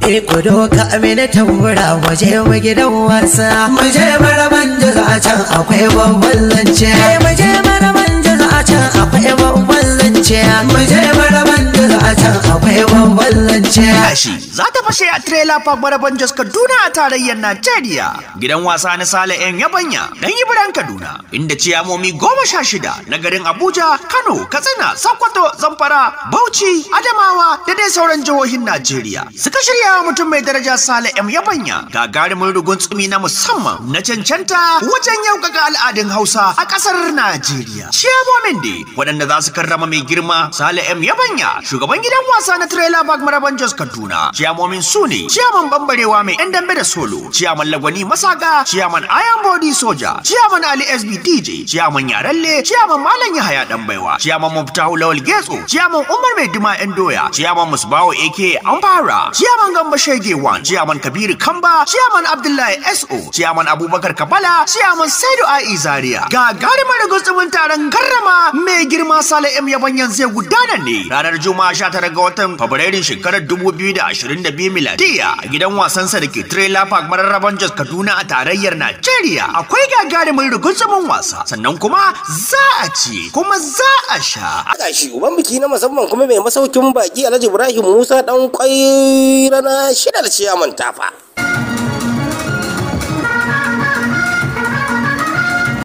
Ku doka amina tambura, waje mu gidan wasa. Mu je maraban jaza, a can akwai babban zance. Mu je maraban jaza, a can akwai babban zance. Mu je maraban jaza, a can akwai babban zance. Tashi za ta fashe a Trailer Park Maraban Jos Kaduna a tarayyar Najeriya. Gidan wasa na Sale 'yan Yabanya dan Ibran Kaduna, inda ciyamomi 16 na garin Abuja, Kano, Katsina, Sokoto, Zamfara, Bauchi, Adamawa da dai sauran jihohin Najeriya suka shirya wa mutum mai daraja Sale M Yabanya gagarumin rugun tsumi na musamman na cancanta wajen yaukaka al'adun Hausa a ƙasar Najeriya. Ciyamomin dai waɗanda za su karrama mai girma Sale M Yabanya, shugaban gidan wasa na Trailer Park Maraban Jos Kaduna. Ciyamomin su ne: Ciyaman Bambarewa mai yan dambe da solo, Ciyaman Lagwani Masaga, Ciyaman Iron Body Soja, Ciyaman Ali SB DJ, Ciyaman Yaralle, Ciyaman Malam Yahaya Dan Baiwa, Ciyaman Muftahu Lawal Getso, Ciyaman Umar Mai Duma yan Doya, Ciyaman Musbawo AK Amfara, Ciyaman Gamba Shege 1, Ciyaman Kabiru Kamba, Ciyaman Abdullahi SO, Ciyaman Abubakar Kabala, Ciyaman Saidu Ai Zaria. Gagarumar gutsumin taron karrama mai girma Sale M Yabanyan zai gudana ne ranar Juma'a 19 ga watan Fabrairun shekarar 2022 miladiya a gidan wasansa da ke Trailer Park Mararraban Jos Kaduna a tarayyar Najeriya. Akwai gagarumin rugunsumin wasa, sannan kuma za a ci kuma za a sha. Gashi uban biki na musamman kuma mai masaukin baki, Alhaji Ibrahim Musa Dan Kwai, rana shidar ciyaman tafa.